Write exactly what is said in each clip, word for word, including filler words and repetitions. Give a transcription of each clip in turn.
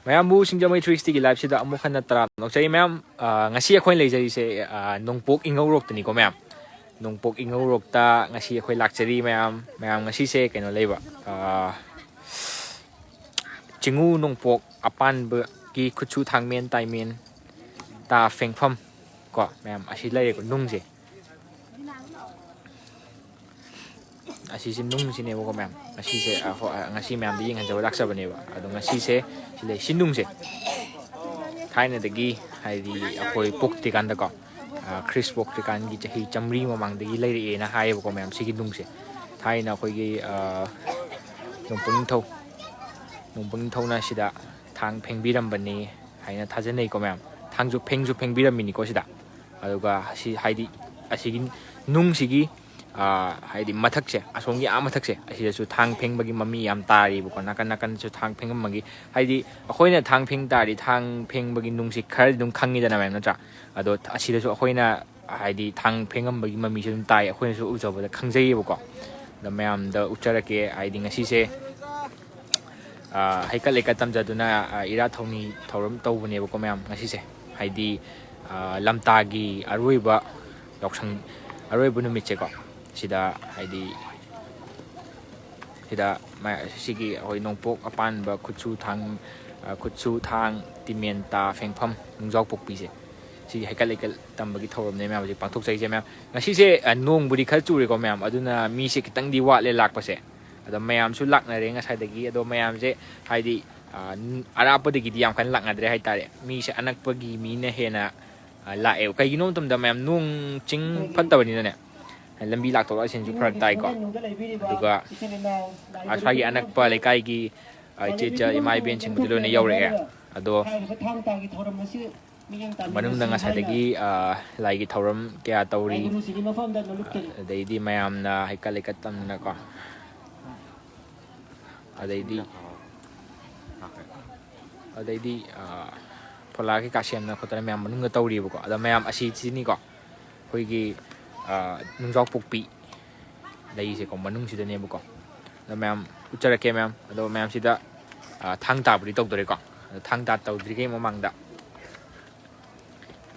ꯃꯌꯥꯝꯕꯨ ꯁꯤꯡꯖꯃꯩ ꯊ꯭ꯔꯤ ꯁꯤꯛꯁꯇꯤꯒꯤ ꯂꯥꯏꯐꯁꯤꯗ ꯑꯃꯨꯛ ꯍꯟꯅ ꯇꯔꯥꯝꯅ ꯑꯣꯛꯆꯔꯤ ꯃꯌꯥꯝ꯫ ꯑ, ꯉꯁꯤ ꯑꯩꯈꯣꯏꯅ ꯂꯩꯖꯔꯤꯁꯦ, ꯑ, ꯅꯣꯡꯄꯣꯛ ꯏꯉꯧꯔꯣꯛꯇꯅꯤꯀꯣ ꯃꯌꯥꯝ꯫ ꯅꯣꯡꯄꯣꯛ ꯏꯉꯧꯔꯣꯛꯇ ꯉꯁꯤ ꯑꯩꯈꯣꯏ ꯂꯥꯛꯆꯔꯤ ꯃꯌꯥꯝ꯫ ꯃꯌꯥꯝ ꯉꯁꯤꯁꯦ ꯀꯩꯅꯣ ꯂꯩꯕ, ꯑ, ꯆꯤꯡꯉꯨ ꯅꯣꯡꯄꯣꯛ ꯑꯄꯥꯟꯕꯒꯤ ꯈꯨꯠꯁꯨ ꯊꯥꯡꯃꯦꯟ ꯇꯥꯏꯃꯦꯟ ꯇꯥ ꯐꯦꯡꯐꯝ ꯀꯣ ꯃꯌꯥꯝ, ꯑꯁꯤ ꯂꯩꯔꯦꯀꯣ ꯅꯨꯡꯁꯦ꯫ ꯑꯁꯤꯁꯦ ꯅꯨꯡꯁꯤꯅꯦꯕꯀꯣ ꯃꯌꯥꯝ꯫ ꯉꯁꯤꯁꯦ, ꯑ, ꯍꯣ-, ꯑ, ꯉꯁꯤ ꯃꯌꯥꯝꯗ ꯌꯦꯡꯍꯟꯖꯕ ꯂꯥꯛꯆꯕꯅꯦꯕ꯫ ꯑꯗꯣ ꯉꯁꯤꯁꯦ ꯁꯤ ꯂꯩ, ꯁꯤ ꯅꯨꯡꯁꯦ ꯊꯥꯏꯅꯗꯒꯤ, ꯍꯥꯏꯗꯤ ꯑꯩꯈꯣꯏ ꯄꯣꯛꯇ꯭ꯔꯤꯀꯥꯟꯗꯀꯣ, ꯑ, ꯈ꯭ꯔꯤꯁ ꯄꯣꯛꯇ꯭ꯔꯤꯀꯥꯟꯒꯤ ꯆꯍꯤ ꯆꯥꯝꯃꯔꯤ ꯃꯃꯥꯡꯗꯒꯤ ꯂꯩꯔꯛꯑꯦꯅ ꯍꯥꯏꯌꯦꯕꯀꯣ ꯃꯌꯥꯝ꯫ ꯁꯤꯒꯤ ꯅꯨꯡꯁꯦ ꯊꯥꯏꯅ ꯑꯩꯈꯣꯏꯒꯤ, ꯑ, ꯅꯣꯡꯄꯣꯛ ꯅꯤꯡꯊꯧ, ꯅꯣꯡꯄꯣꯛ ꯅꯤꯡꯊꯧꯅ ꯁꯤꯗ ꯊꯥꯡ ꯐꯦꯡꯕꯤꯔꯝꯕꯅꯤ ꯍꯥꯏꯅ ꯊꯥꯖꯅꯩꯀꯣ ꯃꯌꯥꯝ꯫ ꯊꯥꯡꯁꯨ ꯐꯦꯡꯁꯨ ꯐꯦꯡꯕꯤꯔꯝꯃꯤꯅꯤꯀꯣ ꯁꯤꯗ꯫ ꯑꯗꯨꯒ ꯑꯁꯤ, ꯍꯥꯏꯗꯤ ꯑꯁꯤꯒꯤ ꯅꯨꯡꯁꯤꯒꯤ, ꯑ, ꯍꯥꯏꯗꯤ ꯃꯊꯛꯁꯦ, ꯑꯁꯣꯝꯒꯤ ꯑꯥ ꯃꯊꯛꯁꯦ, ꯑꯁꯤꯗꯁꯨ ꯊꯥꯡ ꯐꯦꯡꯕꯒꯤ ꯃꯃꯤ ꯌꯥꯝ ꯇꯥꯔꯤꯕꯀꯣ꯫ ꯅꯥꯀꯟ ꯅꯥꯀꯟꯗꯁꯨ ꯊꯥꯡ ꯐꯦꯡꯉꯝꯕꯒꯤ, ꯍꯥꯏꯗꯤ ꯑꯩꯈꯣꯏꯅ ꯊꯥꯡ ꯐꯦꯡ ꯇꯥꯔꯗꯤ ꯊꯥꯡ ꯐꯦꯡꯕꯒꯤ ꯅꯨꯡꯁꯤ ꯈꯔꯗꯤ ꯑꯗꯨꯝ ꯈꯪꯉꯤꯗꯅ ꯃꯌꯥꯝ, ꯅꯠꯇ꯭ꯔꯥ? ꯑꯗꯣ ꯑꯁꯤꯗꯁꯨ ꯑꯩꯈꯣꯏꯅ ꯍꯥꯏꯗꯤ ꯊꯥꯡ ꯐꯦꯡꯉꯝꯕꯒꯤ ꯃꯃꯤꯁꯨ ꯑꯗꯨꯝ ꯇꯥꯏ, ꯑꯩꯈꯣꯏꯅꯁꯨ ꯎꯖꯕꯗ ꯈꯪꯖꯩꯌꯦꯕꯀꯣ꯫ ꯑꯗ ꯃꯌꯥꯝꯗ ꯎꯠꯆꯔꯛꯀꯦ, ꯍꯥꯏꯗꯤ ꯉꯁꯤꯁꯦ, ꯑ, ꯍꯩꯀꯠ ꯂꯩꯀꯠ ꯇꯝꯖꯗꯨꯅ, ꯑ, ꯏꯔꯥꯠ ꯊꯧꯅꯤ ꯊꯧꯔꯝ ꯇꯧꯕꯅꯦꯕꯀꯣ ꯃꯌꯥꯝ ꯉꯁꯤꯁꯦ꯫ ꯍꯥꯏꯗꯤ, ꯑ, ꯂꯝꯇꯥꯒꯤ ꯑꯔꯣꯏꯕ ꯌꯥꯎꯁꯪ, ꯑꯔꯣꯏꯕ ꯅꯨꯃꯤꯠꯁꯦꯀꯣ, ꯁꯤꯗ ꯍꯥꯏꯗꯤ ꯁꯤꯗ ꯃ-, ꯁꯤꯒꯤ ꯑꯩꯈꯣꯏ ꯅꯣꯡꯄꯣꯛ ꯑꯄꯥꯟꯕ ꯈꯨꯠꯁꯨ ꯊꯥꯡ-, ꯑ, ꯈꯨꯠꯁꯨ ꯊꯥꯡ ꯇꯤꯃꯦꯟ ꯇꯥ ꯐꯦꯡꯐꯝ ꯅꯨꯡꯖꯥꯎ ꯄꯣꯛꯄꯤꯁꯦ, ꯁꯤꯒꯤ ꯍꯩꯀꯠ ꯂꯩꯀꯠ ꯇꯝꯕꯒꯤ ꯊꯧꯔꯝꯅꯦ ꯃꯌꯥꯝ ꯍꯧꯖꯤꯛ ꯄꯥꯡꯊꯣꯛꯆꯔꯤꯁꯦ ꯃꯌꯥꯝ꯫ ꯉꯁꯤꯁꯦ, ꯑ, ꯅꯣꯡꯕꯨꯗꯤ ꯈꯔ ꯆꯨꯔꯦꯀꯣ ꯃꯌꯥꯝ, ꯑꯗꯨꯅ ꯃꯤꯁꯦ ꯈꯤꯇꯪꯗꯤ ꯋꯥꯠꯂꯦ ꯂꯥꯛꯄꯁꯦ꯫ ꯑꯗꯣ ꯃꯌꯥꯝꯁꯨ ꯂꯥꯛꯅꯔꯦ ꯉꯁꯥꯏꯗꯒꯤ꯫ ꯑꯗꯣ ꯃꯌꯥꯝꯁꯦ ꯍꯥꯏꯗꯤ, ꯑ, ꯅ-, ꯑꯔꯥꯞꯄꯗꯒꯤꯗꯤ ꯌꯥꯝ ꯀꯟꯅ ꯂꯥꯛꯅꯗ꯭ꯔꯦ ꯍꯥꯏꯇꯥꯔꯦ꯫ ꯃꯤꯁꯦ ꯑꯅꯛꯄꯒꯤ ꯃꯤꯅ ꯍꯦꯟꯅ, ꯑ, ꯂꯥꯛꯑꯦꯕ꯫ ꯀꯩꯒꯤꯅꯣ ꯃꯇꯝꯗ ꯃꯌꯥꯝ ꯅꯣꯡ ꯆꯤꯡ ꯐꯠꯇꯕꯅꯤꯅꯅꯦ, ꯂꯝꯕꯤ ꯂꯥꯛꯊꯣꯛ ꯂꯥꯛꯁꯤꯟꯁꯨ ꯐꯔꯛ ꯇꯥꯏꯀꯣ꯫ ꯑꯗꯨꯒ ꯑꯁ꯭ꯋꯥꯏꯒꯤ ꯑꯅꯛꯄ ꯂꯩꯀꯥꯏꯒꯤ, ꯑ, ꯏꯆꯦ ꯏꯆꯥ ꯏꯃꯥ ꯏꯕꯦꯟꯁꯤꯡꯕꯨꯗꯤ ꯂꯣꯏꯅ ꯌꯧꯔꯛꯑꯦ꯫ ꯑꯗꯣ ꯃꯅꯨꯡꯗ ꯉꯁꯥꯏꯗꯒꯤ, ꯑ, ꯂꯥꯏꯒꯤ ꯊꯧꯔꯝ ꯀꯌꯥ ꯇꯧꯔꯤ꯫ ꯑꯗꯩꯗꯤ ꯃꯌꯥꯝꯅ ꯍꯩꯀꯠ ꯂꯩꯀꯠ ꯇꯝꯗꯅꯀꯣ꯫ ꯑꯗꯩꯗꯤ, ꯑꯗꯩꯗꯤ, ꯑ, ꯐꯣꯂꯥ ꯀꯩꯀꯥ ꯁꯦꯝꯗꯅ ꯈꯣꯠꯇꯅ ꯃꯌꯥꯝ ꯃꯅꯨꯡꯗ ꯇꯧꯔꯤꯕꯀꯣ꯫ ꯑꯗ ꯃꯌꯥꯝ ꯑꯁꯤ ꯁꯤꯅꯤꯀꯣ ꯑꯩꯈꯣꯏꯒꯤ, ꯑ, ꯅꯨꯡꯖꯥꯎ ꯄꯣꯛꯄꯤ ꯂꯩꯁꯦꯀꯣ, ꯃꯅꯨꯡꯁꯤꯗꯅꯦꯕꯀꯣ꯫ ꯑꯗꯣ ꯃꯌꯥꯝ ꯎꯠꯆꯔꯛꯀꯦ ꯃꯌꯥꯝ꯫ ꯑꯗꯣ ꯃꯌꯥꯝꯁꯤꯗ, ꯑ, ꯊꯥꯡ ꯇꯥꯕꯨꯗꯤ ꯇꯧꯗꯣꯔꯦꯀꯣ꯫ ꯊꯥꯡ ꯇꯥ ꯇꯧꯗ꯭ꯔꯤꯉꯩ ꯃꯃꯥꯡꯗ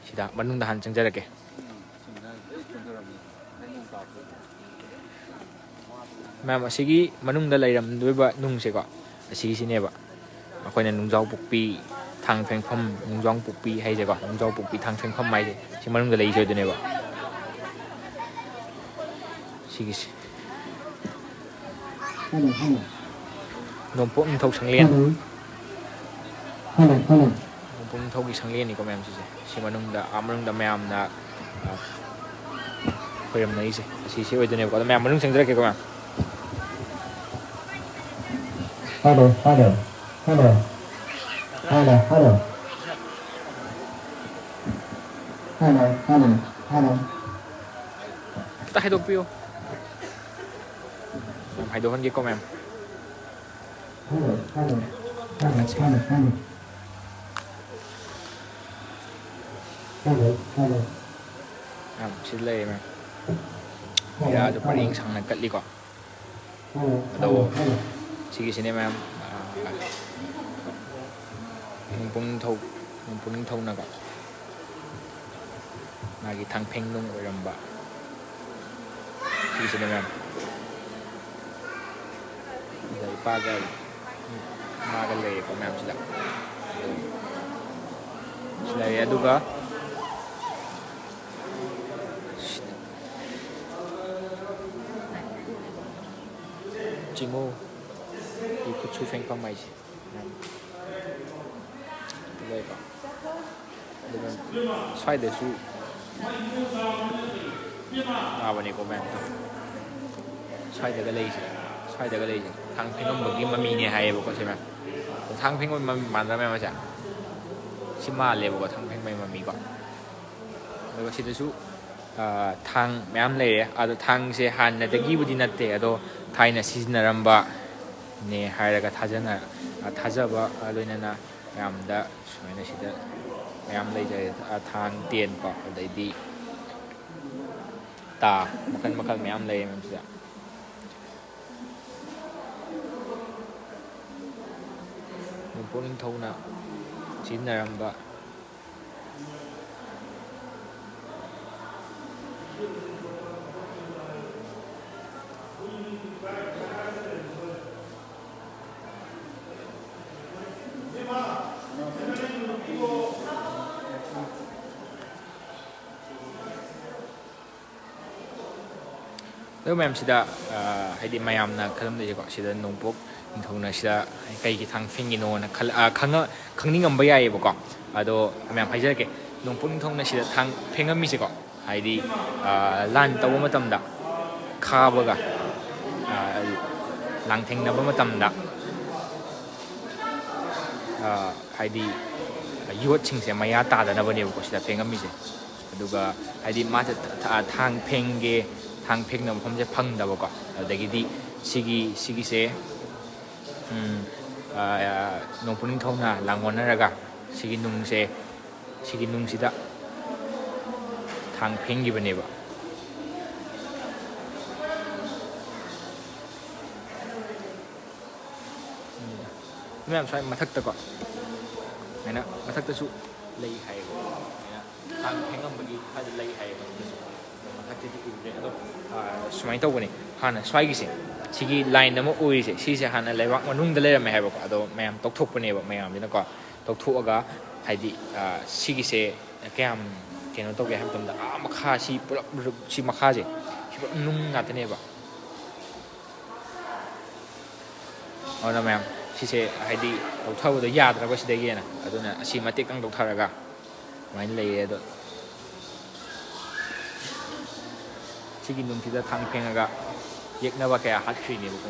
ꯁꯤꯗ ꯃꯅꯨꯡꯗ ꯍꯥꯟꯅ ꯆꯪꯖꯔꯛꯀꯦ꯫ ꯃꯌꯥꯝ, ꯑꯁꯤꯒꯤ ꯃꯅꯨꯡꯗ ꯂꯩꯔꯝꯗꯣꯏꯕ ꯅꯨꯡꯁꯦꯀꯣ, ꯑꯁꯤꯒꯤꯁꯤꯅꯦꯕ ꯑꯩꯈꯣꯏꯅ ꯅꯨꯡꯖꯥꯎ ꯄꯣꯛꯄꯤ ꯊꯥꯡ ꯐꯦꯡꯐꯝ, ꯅꯨꯡꯖꯥꯎ ꯄꯣꯛꯄꯤ ꯍꯥꯏꯁꯦꯀꯣ, ꯅꯨꯡꯖꯥꯎ ꯄꯣꯛꯄꯤ ꯊꯥꯡ ꯐꯦꯡꯐꯝ ꯍꯥꯏꯁꯦ ꯁꯤ ꯃꯅꯨꯡꯗ ꯂꯩꯁꯦ ꯑꯣꯏꯗꯣꯏꯅꯦꯕ꯫ ꯁꯤꯒꯤꯁꯦ꯫ Hello, hello. ꯅꯣꯡꯄꯣꯛ ꯅꯤꯡꯊꯧ ꯁꯪꯂꯦꯟ꯫ ꯍꯜꯂꯣ꯫ Hello, hello. ꯅꯣꯡꯄꯣꯛ ꯅꯤꯡꯊꯧꯒꯤ ꯁꯪꯂꯦꯟꯅꯤꯀꯣ ꯃꯌꯥꯝ ꯁꯤꯁꯦ꯫ ꯁꯤ ꯃꯅꯨꯡꯗ, ꯑꯥ ꯃꯅꯨꯡꯗ ꯃꯌꯥꯝꯅ, ꯑꯥ, ꯈꯣꯏꯔꯝꯅꯔꯤꯁꯦ꯫ ꯑꯁꯤꯁꯤ ꯑꯣꯏꯗꯣꯏꯅꯦꯕꯀꯣ꯫ ꯑꯗꯣ ꯃꯌꯥꯝ ꯃꯅꯨꯡ ꯆꯪꯖꯔꯛꯀꯦꯀꯣ ꯃꯌꯥꯝ꯫ Hello, hello. Hello. Hello, hello. Hello, hello, hello. ꯈꯤꯇ ꯍꯥꯏꯗꯣꯛꯄꯤꯌꯨ꯫ ꯃꯌꯥꯝ ꯍꯥꯏꯗꯣꯛꯍꯟꯒꯦꯀꯣ ꯃꯌꯥꯝ꯫ Hello, hello. Hello, hello, hello. Hello, hello. ꯃꯌꯥꯝ ꯁꯤꯗ ꯂꯩꯔꯦ ꯃꯌꯥꯝ꯫ ꯍꯜꯂꯣ, ꯄꯤꯔꯥꯁꯨ ꯍꯜꯂꯣ꯫ ꯄꯔꯦꯡ ꯁꯥꯡꯅ ꯀꯠꯂꯤꯀꯣ꯫ ꯍꯜꯂꯣ, ꯑꯗꯣ ꯍꯜꯂꯣ, ꯍꯜꯂꯣ꯫ ꯁꯤꯒꯤꯁꯤꯅꯦ ꯃꯌꯥꯝ, ꯑꯥ, ꯅꯣꯡꯄꯣꯛ ꯅꯤꯡꯊꯧ, ꯅꯣꯡꯄꯣꯛ ꯅꯤꯡꯊꯧꯅꯀꯣ ꯃꯥꯒꯤ ꯊꯥꯡꯐꯦꯡ ꯅꯨꯡ ꯑꯣꯏꯔꯝꯕ ꯁꯤꯒꯤꯁꯤꯅꯦ ꯃꯌꯥꯝ꯫ ꯁꯤꯗ ꯏꯄꯥꯒ ꯏꯃꯥꯒ ꯂꯩꯔꯦꯀꯣ ꯃꯌꯥꯝꯁꯤꯗ꯫ ꯑꯗꯣ ꯁꯤ ꯂꯩꯔꯦ꯫ ꯑꯗꯨꯒ ꯆꯤꯡꯉꯨ, ꯈꯨꯠꯁꯨ ꯐꯦꯡꯐꯝ ꯍꯥꯏꯁꯦ꯫ ꯂꯩꯀꯣ꯫ ꯑꯗꯨꯒ ꯁ꯭ꯋꯥꯏꯗꯁꯨ ꯇꯥꯕꯅꯤꯀꯣ ꯃꯌꯥꯝ꯫ ꯁ꯭ꯋꯥꯏꯗꯒ ꯂꯩꯁꯦ, ꯁ꯭ꯋꯥꯏꯗꯒ ꯂꯩꯁꯦ ꯊꯥꯡ ꯐꯦꯡꯉꯝꯕꯒꯤ ꯃꯃꯤꯅꯦ ꯍꯥꯏꯌꯦꯕꯀꯣ ꯁꯤ ꯃꯌꯥꯝ꯫ ꯊꯥꯡ ꯐꯦꯡꯕ ꯃꯃꯤ ꯃꯥꯟꯗ꯭ꯔꯥ ꯃꯌꯥꯝ ꯑꯁꯦ? ꯁꯤ ꯃꯥꯜꯂꯦꯕꯀꯣ, ꯊꯥꯡ ꯐꯦꯡꯕꯒꯤ ꯃꯃꯤꯀꯣ꯫ ꯑꯗꯨꯒ ꯁꯤꯗꯁꯨ, ꯑ, ꯊꯥꯡ ꯃꯌꯥꯝ ꯂꯩꯔꯦ꯫ ꯑꯗꯣ ꯊꯥꯡꯁꯦ ꯍꯥꯟꯅꯗꯒꯤꯕꯨꯗꯤ ꯅꯠꯇꯦ, ꯑꯗꯣ ꯊꯥꯏꯅ ꯁꯤꯖꯤꯟꯅꯔꯝꯕꯅꯦ ꯍꯥꯏꯔꯒ ꯊꯥꯖꯅ-, ꯑ, ꯊꯥꯖꯕ, ꯑ, ꯂꯣꯏꯅꯅ ꯃꯌꯥꯝꯗ ꯁꯨꯃꯥꯏꯅ ꯁꯤꯗ ꯃꯌꯥꯝ ꯂꯩꯖꯔꯦ꯫ ꯑ, ꯊꯥꯡ, ꯇꯦꯟ ꯀꯣ, ꯑꯗꯩꯗꯤ ꯇꯥ, ꯃꯈꯜ ꯃꯈꯜ ꯃꯌꯥꯝ ꯂꯩꯔꯦ ꯃꯌꯥꯝ ꯁꯤꯗ꯫ ꯄꯨꯛꯅꯤꯡ ꯊꯧꯅ ꯁꯤꯖꯤꯟꯅꯔꯝꯕ꯫ ꯑꯗꯨ ꯃꯌꯥꯝꯁꯤꯗ, ꯑ, ꯍꯥꯏꯗꯤ ꯃꯌꯥꯝꯅ ꯈꯜꯂꯝꯗꯣꯏꯁꯦꯀꯣ, ꯁꯤꯗ ꯅꯣꯡꯄꯣꯛ ꯅꯤꯡꯊꯧꯅ ꯁꯤꯗ ꯀꯩꯒꯤ ꯊꯥꯡ ꯐꯦꯡꯉꯤꯅꯣꯅ ꯈꯜ-, ꯑ, ꯈꯪꯉ-, ꯈꯪꯅꯤꯡꯉꯝꯕ ꯌꯥꯏꯌꯦꯕꯀꯣ꯫ ꯑꯗꯣ ꯃꯌꯥꯝ ꯍꯥꯏꯖꯔꯛꯀꯦ, ꯅꯣꯡꯄꯣꯛ ꯅꯤꯡꯊꯧꯅ ꯁꯤꯗ ꯊꯥꯡ ꯐꯦꯡꯉꯝꯃꯤꯁꯦꯀꯣ, ꯍꯥꯏꯗꯤ, ꯑ, ꯂꯥꯟ ꯇꯧꯕ ꯃꯇꯝꯗ ꯈꯥꯕꯒ, ꯑ, ꯂꯥꯟꯊꯦꯡꯅꯕ ꯃꯇꯝꯗ, ꯑ, ꯍꯥꯏꯗꯤ ꯌꯣꯠꯁꯤꯡꯁꯦ ꯃꯌꯥ ꯇꯥꯗꯅꯕꯅꯦꯕꯀꯣ ꯁꯤꯗ ꯐꯦꯡꯉꯝꯃꯤꯁꯦ꯫ ꯑꯗꯨꯒ ꯍꯥꯏꯗꯤ ꯃꯥꯁꯦ ꯊ-, ꯊ-, ꯊꯥꯡ ꯐꯦꯡꯒꯦ, ꯊꯥꯡ ꯐꯦꯡꯅꯕ ꯃꯐꯝꯁꯦ ꯐꯪꯗꯕꯀꯣ꯫ ꯑꯗꯨꯗꯒꯤꯗꯤ ꯁꯤꯒꯤ, ꯁꯤꯒꯤꯁꯦ, ꯎꯝ, ꯑ, ꯅꯣꯡꯄꯣꯛ ꯅꯤꯡꯊꯧꯅ ꯂꯥꯡꯑꯣꯟꯅꯔꯒ ꯁꯤꯒꯤ ꯅꯨꯡꯁꯦ, ꯁꯤꯒꯤ ꯅꯨꯡꯁꯤꯗ ꯊꯥꯡ ꯐꯦꯡꯈꯤꯕꯅꯦꯕ꯫ ꯃꯌꯥꯝ ꯁ꯭ꯋꯥꯏ ꯃꯊꯛꯇꯀꯣ, ꯁꯨꯃꯥꯏꯅ ꯃꯊꯛꯇꯁꯨ ꯂꯩ ꯍꯥꯏꯌꯦꯕ꯫ ꯁꯨꯃꯥꯏꯅ ꯊꯥꯡ ꯐꯦꯡꯉꯝꯕꯒꯤ ꯈꯔꯗꯤ ꯂꯩ ꯍꯥꯏꯌꯦꯕ꯫ ꯃꯊꯛꯇꯗꯤ ꯎꯗ꯭ꯔꯦ꯫ ꯑꯗꯣ, ꯑ, ꯁꯨꯃꯥꯏꯅ ꯇꯧꯕꯅꯤ, ꯍꯥꯟꯅ ꯁ꯭ꯋꯥꯏꯒꯤꯁꯦ, ꯁꯤꯒꯤ line ꯑꯃ ꯎꯔꯤꯁꯦ, ꯁꯤꯁꯦ ꯍꯥꯟꯅ ꯂꯩꯕꯥꯛ ꯃꯅꯨꯡꯗ ꯂꯩꯔꯝꯃꯦ ꯍꯥꯏꯕꯀꯣ꯫ ꯑꯗꯣ ꯃꯌꯥꯝ ꯇꯧꯊꯣꯛꯄꯅꯦꯕ, ꯃꯌꯥꯝꯁꯤꯅꯀꯣ꯫ ꯇꯧꯊꯣꯛꯑꯒ, ꯍꯥꯏꯗꯤ, ꯑ, ꯁꯤꯒꯤꯁꯦ ꯀꯌꯥꯝ ꯀꯩꯅꯣ ꯇꯧꯒꯦ ꯍꯥꯏꯕ ꯃꯇꯝꯗ, ꯑꯥ ꯃꯈꯥ ꯁꯤ ꯄꯨꯂꯞ, ꯁꯤ ꯃꯈꯥꯁꯦ, ꯁꯤ ꯄꯨꯂꯞ ꯅꯨꯡ ꯉꯥꯛꯇꯅꯦꯕ꯫ ꯑꯗꯨꯅ ꯃꯌꯥꯝ, ꯁꯤꯁꯦ ꯍꯥꯏꯗꯤ ꯂꯧꯊꯕꯗꯣ ꯌꯥꯗ꯭ꯔꯕ ꯁꯤꯗꯒꯤꯅ, ꯑꯗꯨꯅ ꯑꯁꯤ ꯃꯇꯦꯛꯇꯪ ꯂꯧꯊꯔꯒ ꯑꯗꯨꯃꯥꯏꯅ ꯂꯩꯌꯦ꯫ ꯑꯗꯣ ꯁꯤꯒꯤ ꯅꯨꯡꯁꯤꯗ ꯊꯥꯡ ꯐꯦꯡꯉꯒ ꯌꯦꯛꯅꯕ ꯀꯌꯥ ꯍꯥꯠꯈ꯭ꯔꯤꯅꯦꯕꯀꯣ꯫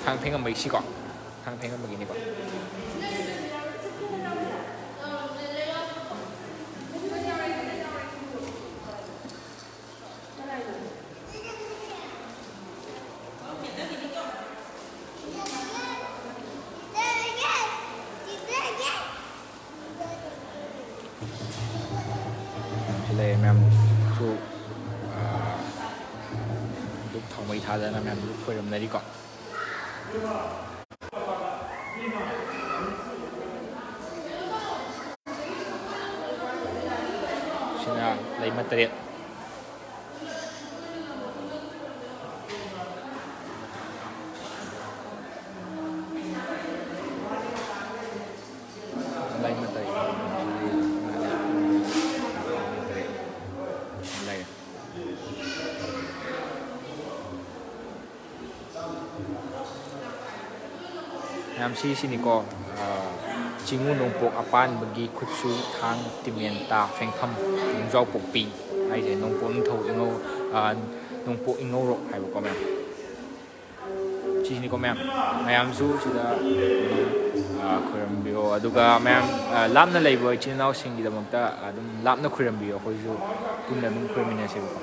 ꯊꯥꯡ ꯐꯦꯡꯉꯝꯕꯒꯤ ꯁꯤꯀꯣ, ꯊꯥꯡ ꯐꯦꯡꯉꯝꯕꯒꯤꯅꯤꯀꯣ꯫ ꯁꯤ ꯂꯩꯔꯦ ꯃꯌꯥꯝ꯫ ꯑꯥ, ꯙꯨꯞ ꯊꯥꯎꯃꯩ ꯊꯥꯗꯅ ꯃꯌꯥꯝ ꯈꯣꯏꯔꯝꯅꯔꯤꯀꯣ꯫ ꯁꯤꯅ ꯂꯩꯃ ꯇꯔꯦꯠ꯫ ꯂꯩꯃ ꯇꯔꯦꯠ꯫ ꯂꯩ꯫ ꯃꯌꯥꯝ ꯁꯤꯁꯤꯅꯤꯀꯣ, ꯑꯥ, ꯆꯤꯡꯉꯨ ꯅꯣꯡꯄꯣꯛ ꯑꯄꯥꯟꯕꯒꯤ ꯈꯨꯠꯁꯨ ꯊꯥꯡ ꯇꯤꯃꯦꯟꯇꯥ ꯐꯦꯡꯐꯝ ꯅꯣꯡꯖꯥꯎ ꯄꯣꯛꯄꯤ ꯍꯥꯏꯁꯦ, ꯅꯣꯡꯄꯣꯛ ꯅꯤꯡꯊꯧ ꯏꯉꯧ-, ꯑꯥ, ꯅꯣꯡꯄꯣꯛ ꯏꯉꯧꯔꯣꯛ ꯍꯥꯏꯕꯀꯣ ꯃꯌꯥꯝ꯫ ꯁꯤꯁꯤꯅꯤꯀꯣ ꯃꯌꯥꯝ, ꯃꯌꯥꯝꯁꯨ ꯁꯤꯗ, ꯑꯥ, ꯈꯣꯏꯔꯝꯕꯤꯌꯣ, ꯑꯗꯨꯒ ꯃꯌꯥꯝ, ꯑꯥ, ꯂꯥꯞꯅ ꯂꯩꯕ ꯏꯆꯤꯜ ꯏꯅꯥꯎꯁꯤꯡꯒꯤꯗꯃꯛꯇ ꯑꯗꯨꯝ ꯂꯥꯞꯅ ꯈꯣꯏꯔꯝꯕꯤꯌꯣ, ꯑꯩꯈꯣꯏꯁꯨ ꯄꯨꯟꯅ ꯑꯗꯨꯝ ꯈꯣꯏꯔꯝꯃꯤꯟꯅꯁꯦꯕꯀꯣ꯫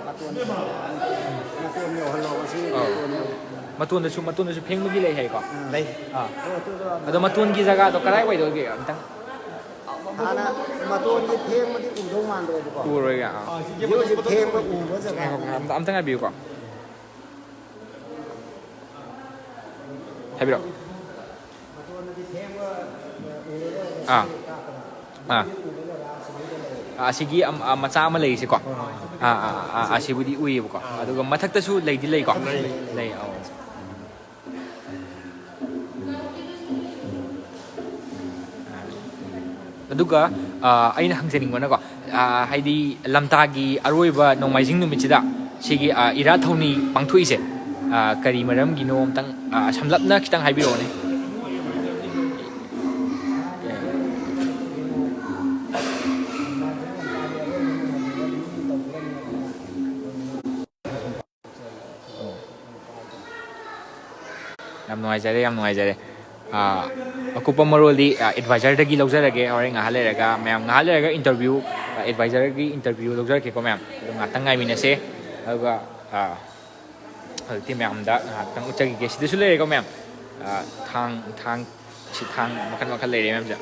ꯃꯇꯣꯟ, ꯃꯇꯣꯟ ꯌꯧꯍꯜꯂꯣ, ꯃꯁꯤ ꯑꯧ꯫ ꯃꯇꯣꯟ ꯌꯧꯍꯜꯂꯣ꯫ ꯃꯇꯣꯟꯗꯁꯨ, ꯃꯇꯣꯟꯗꯁꯨ ꯐꯦꯡꯕꯒꯤ ꯂꯩ ꯍꯥꯏꯀꯣ? ꯎꯝ꯫ ꯂꯩ꯫ ꯑꯥ꯫ ꯑꯣ, ꯑꯗꯨꯒ ꯑꯗꯣ ꯃꯇꯣꯟꯒꯤ ꯖꯒꯥꯗꯣ ꯀꯗꯥꯏꯋꯥꯏꯗ ꯑꯣꯏꯒꯦ ꯑꯝꯇꯪ? ꯍꯥꯟꯅ ꯃꯇꯣꯟꯒꯤ ꯐꯦꯡꯕꯗꯤ ꯎꯗꯧ ꯃꯥꯟꯗ꯭ꯔꯦꯕꯀꯣ꯫ ꯎꯔꯣꯏꯒꯦ, ꯑꯥ꯫ ꯍꯧꯖꯤꯛ ꯍꯧꯖꯤꯛ ꯐꯦꯡꯕ ꯎꯕ ꯖꯒꯥꯗꯣ꯫ ꯉꯥꯏꯈꯣ, ꯑꯝꯇ, ꯑꯝꯇ ꯉꯥꯏꯕꯤꯌꯨꯀꯣ꯫ ꯍꯥꯏꯕꯤꯔꯛꯑꯣ꯫ ꯑꯥ꯫ ꯑꯥ꯫ ꯑꯁꯤꯒꯤ ꯑꯝ-, ꯑ, ꯃꯆꯥ ꯑꯃ ꯂꯩꯔꯤꯁꯦꯀꯣ? ꯑꯥ, ꯑꯥ, ꯑꯥ, ꯑꯁꯤꯕꯨꯗꯤ ꯎꯏꯌꯦꯕꯀꯣ꯫ ꯑꯗꯨꯒ ꯃꯊꯛꯇꯁꯨ ꯂꯩꯗꯤ ꯂꯩꯀꯣ? ꯂꯩ, ꯂꯩ꯫ ꯑꯧ꯫ ꯑꯗꯨꯒ, ꯑ, ꯑꯩꯅ ꯍꯪꯖꯅꯤꯡꯕꯅꯀꯣ, ꯑ, ꯍꯥꯏꯗꯤ ꯂꯝꯇꯥꯒꯤ ꯑꯔꯣꯏꯕ ꯅꯣꯡꯃꯥꯏꯖꯤꯡ ꯅꯨꯃꯤꯠꯁꯤꯗ ꯁꯤꯒꯤ, ꯑ, ꯏꯔꯥꯠ ꯊꯧꯅꯤ ꯄꯥꯡꯊꯣꯛꯏꯁꯦ, ꯑ, ꯀꯔꯤ ꯃꯔꯝꯒꯤꯅꯣ ꯑꯝꯇꯪ, ꯑ, ꯁꯝꯂꯞꯅ ꯈꯤꯇꯪ ꯍꯥꯏꯕꯤꯔꯛꯑꯣꯅꯦ꯫ ꯌꯥꯝ ꯅꯨꯡꯉꯥꯏꯖꯔꯦ, ꯌꯥꯝ ꯅꯨꯡꯉꯥꯏꯖꯔꯦ꯫ ꯑꯥ, ꯑꯀꯨꯞꯄ ꯃꯔꯣꯜꯗꯤ, ꯑꯥ, ꯑꯦꯗꯚꯥꯏꯖꯔꯗꯒꯤ ꯂꯧꯖꯔꯒꯦ꯫ ꯍꯣꯔꯦꯟ ꯉꯥꯏꯍꯥꯛ ꯂꯩꯔꯒ, ꯃꯌꯥꯝ, ꯉꯥꯏꯍꯥꯛ ꯂꯩꯔꯒ ꯏꯟꯇꯔꯚ꯭ꯌꯨ, ꯑꯥ, ꯑꯦꯗꯚꯥꯏꯖꯔꯒꯤ ꯏꯟꯇꯔꯚ꯭ꯌꯨ ꯂꯧꯖꯔꯛꯀꯦꯀꯣ, ꯃꯌꯥꯝ꯫ ꯑꯗꯨ ꯉꯥꯛꯇꯪ ꯉꯥꯏꯃꯤꯟꯅꯁꯦ꯫ ꯑꯗꯨꯒ, ꯑꯥ, ꯍꯧꯖꯤꯛꯇꯤ ꯃꯌꯥꯝꯗ ꯉꯥꯏꯍꯥꯛꯇꯪ ꯎꯠꯆꯈꯤꯒꯦ꯫ ꯁꯤꯗꯁꯨ ꯂꯩꯔꯦꯀꯣ ꯃꯌꯥꯝ꯫ ꯑ, ꯊꯥꯡ, ꯊꯥꯡ, ꯁꯤ ꯊꯥꯡ ꯃꯈꯜ ꯃꯈꯜ ꯂꯩꯔꯦ ꯃꯌꯥꯝꯁꯦ꯫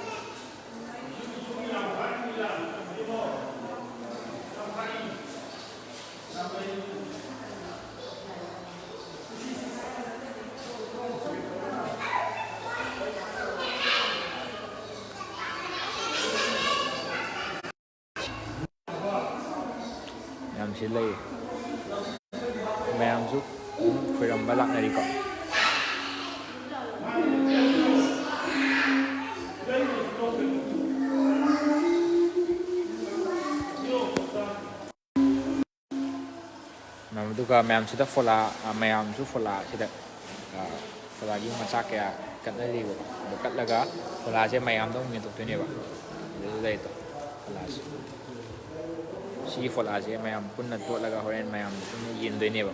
ꯃꯌꯥꯝꯁꯤ ꯂꯩ꯫ ꯃꯌꯥꯝꯁꯨ ꯈꯣꯏꯔꯝꯕ ꯂꯥꯛꯅꯔꯤꯀꯣ꯫ ꯃꯌꯥꯝ, ꯑꯗꯨꯒ ꯃꯌꯥꯝꯁꯤꯗ ꯐꯣꯂꯥ, ꯑ, ꯃꯌꯥꯝꯁꯨ ꯐꯣꯂꯥꯁꯤꯗ, ꯑ, ꯐꯣꯂꯥꯒꯤ ꯃꯆꯥꯛ ꯀꯌꯥ ꯀꯠꯅꯔꯤꯕ, ꯑꯗꯨ ꯀꯠꯂꯒ ꯐꯣꯂꯥꯁꯦ ꯃꯌꯥꯝꯗ ꯑꯃꯨꯛ ꯌꯦꯟꯊꯣꯛꯇꯣꯏꯅꯦꯕ꯫ ꯑꯗꯨꯗ ꯂꯩꯗꯣ ꯐꯣꯂꯥꯁꯦ꯫ ꯁꯤꯒꯤ ꯐꯣꯂꯥꯁꯦ ꯃꯌꯥꯝ ꯄꯨꯟꯅ ꯇꯣꯠꯂꯒ ꯍꯣꯔꯦꯟ ꯃꯌꯥꯝꯗ ꯄꯨꯟꯅ ꯌꯦꯟꯗꯣꯏꯅꯦꯕ꯫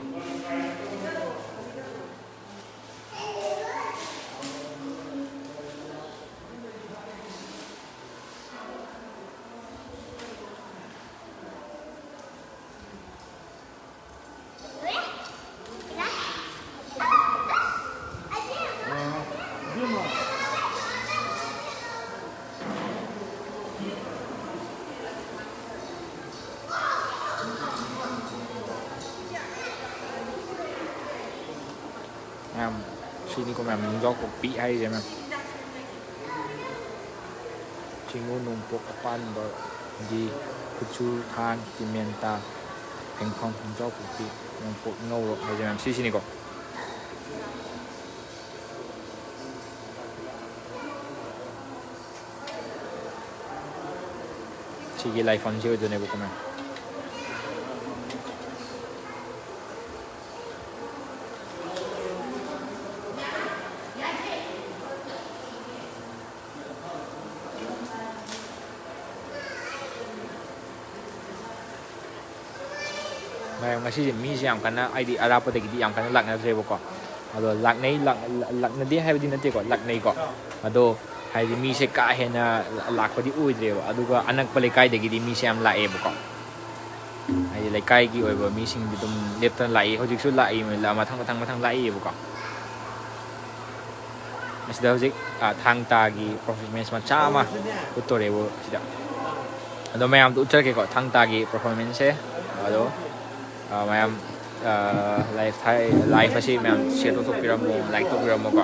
ꯃꯌꯥꯝ, ꯁꯤꯅꯤꯀꯣ ꯃꯌꯥꯝ, ꯅꯨꯡꯖꯥꯎ ꯀꯣꯛꯄꯤ ꯍꯥꯏꯔꯤꯁꯦ ꯃꯌꯥꯝ꯫ ꯆꯤꯡꯉꯨ ꯅꯣꯡꯄꯣꯛ ꯑꯄꯥꯟꯕꯒꯤ ꯈꯨꯠꯁꯨ ꯊꯥꯡ ꯇꯤꯃꯦꯟꯇꯥ ꯐꯦꯡꯐꯝ ꯅꯨꯡꯖꯥꯎ ꯀꯣꯛꯄꯤ ꯅꯣꯡꯄꯣꯛ ꯏꯉꯧꯔꯣꯛ ꯍꯥꯏꯁꯦ ꯃꯌꯥꯝ, ꯁꯤꯁꯤꯅꯤꯀꯣ꯫ ꯁꯤꯒꯤ ꯂꯥꯏꯐꯝꯁꯤ ꯑꯣꯏꯗꯣꯏꯅꯦꯕꯀꯣ ꯃꯌꯥꯝ꯫ ꯃꯌꯥꯝ, ꯉꯁꯤꯁꯦ ꯃꯤꯁꯦ ꯌꯥꯝ ꯀꯟꯅ, ꯍꯥꯏꯗꯤ ꯑꯔꯥꯞꯄꯗꯒꯤꯗꯤ ꯌꯥꯝ ꯀꯟꯅ ꯂꯥꯛꯅꯗ꯭ꯔꯦꯕꯀꯣ꯫ ꯑꯗꯣ ꯂꯥꯛꯅꯩ, ꯂꯥꯛ-, ꯂꯥꯛꯅꯗꯦ ꯍꯥꯏꯕꯗꯤ ꯅꯠꯇꯦꯀꯣ, ꯂꯥꯛꯅꯩꯀꯣ꯫ ꯑꯗꯣ ꯍꯥꯏꯗꯤ ꯃꯤꯁꯦ ꯀꯥ ꯍꯦꯟꯅ ꯂꯥꯛꯄꯗꯤ ꯑꯣꯏꯗ꯭ꯔꯦꯕ, ꯑꯗꯨꯒ ꯑꯅꯛꯄ ꯂꯩꯀꯥꯏꯗꯒꯤꯗꯤ ꯃꯤꯁꯦ ꯌꯥꯝ ꯂꯥꯛꯑꯦꯕꯀꯣ꯫ ꯍꯥꯏꯗꯤ ꯂꯩꯀꯥꯏꯒꯤ ꯑꯣꯏꯕ ꯃꯤꯁꯤꯡꯗꯤ ꯑꯗꯨꯝ ꯂꯦꯞꯇꯅ ꯂꯥꯛꯏ, ꯍꯧꯖꯤꯛꯁꯨ ꯂꯥꯛꯏ, ꯃꯊꯪ ꯃꯊꯪ ꯃꯊꯪ ꯂꯥꯛꯏꯌꯦꯕꯀꯣ꯫ ꯃꯁꯤꯗ ꯍꯧꯖꯤꯛ, ꯑ, ꯊꯥꯡ ꯇꯥꯒꯤ performance ꯃꯆꯥ ꯑꯃ ꯎꯠꯇꯣꯔꯦꯕꯨ ꯁꯤꯗ꯫ ꯑꯗꯣ ꯃꯌꯥꯝꯗ ꯎꯠꯆꯔꯛꯀꯦꯀꯣ, ꯊꯥꯡ ꯇꯥꯒꯤ performanceꯁꯦ꯫ ꯑꯗꯣ, ꯑ, ꯃꯌꯥꯝ, ꯑ, live ꯊꯥꯏ, live ꯑꯁꯤ ꯃꯌꯥꯝ share ꯇꯧꯊꯣꯛꯄꯤꯔꯝꯃꯣ, like ꯇꯧꯕꯤꯔꯝꯃꯣꯀꯣ꯫